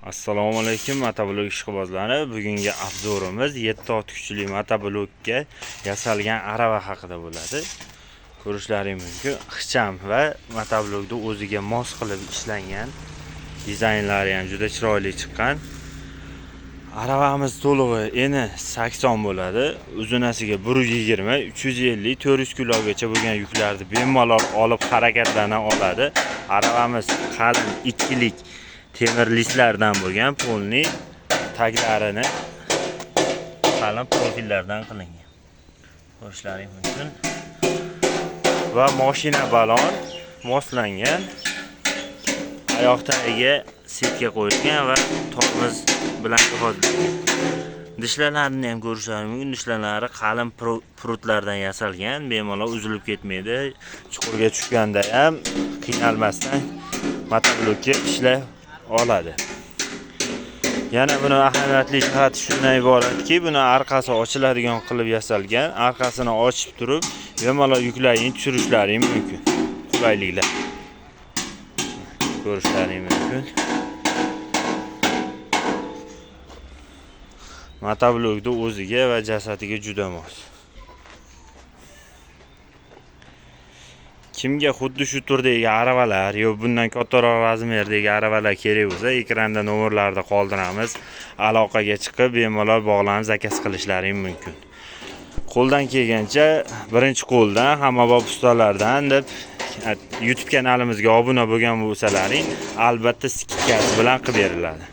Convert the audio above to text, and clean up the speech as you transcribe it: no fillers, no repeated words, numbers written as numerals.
Assalomu alaykum, motoblok ishqibozlari. Bugungi obzorimiz 7 ot kuchli motoblokka yasalgan arava haqida bo'ladi. Ko'rishlaring mumkin, ixcham va motoblokni o'ziga mos qilib ishlangan, dizaynlari ham juda chiroyli chiqqan. Aravamiz to'lig'i eni 80 bo'ladi, uzunasiga 120, 350, 400 kilogacha bo'lgan yuklarni bemalol olib harakatlana oladi. Aravamiz qalin ikkilik temir listlardan bo'lgan, polni taglarini qalin profillardan qilingan. Ko'rishlaring mumkin. Va mashina balon moslangan. Oyoq tagiga setka qo'yilgan va tormoz bilan jihozlangan. Dishlalarini ham ko'rishlaring mumkin. Dishlari qalin prutlardan yasalgan, bemalol uzilib ketmaydi. Chuqurga tushganda ham qiynalmasdan motoblokka ishlay oladi. Yana buni ahamiyatli jihati shundan iboratki, buni orqasi ochiladigan qilib yasalgan. Orqasini ochib turib, bemalol yuklarni tushirishlaring mumkin. Qulayliklar. Ko'rishlaring mumkin. Motoblokni o'ziga va jasadiga juda mos. Kimga xuddi shu turdagi aravalar yo bundan kattaroq razmerdagi aravalar kerak bo'lsa, ekranda nomerlarni qoldiramiz. Aloqaga chiqib, bemalol bog'lanib zakaz qilishlaring mumkin. Qo'ldan kelgancha birinchi qo'ldan hammabop ustalardan deb YouTube kanalimizga obuna bo'lgan bo'lsalaring, albatta skidkasi bilan qilib beriladi.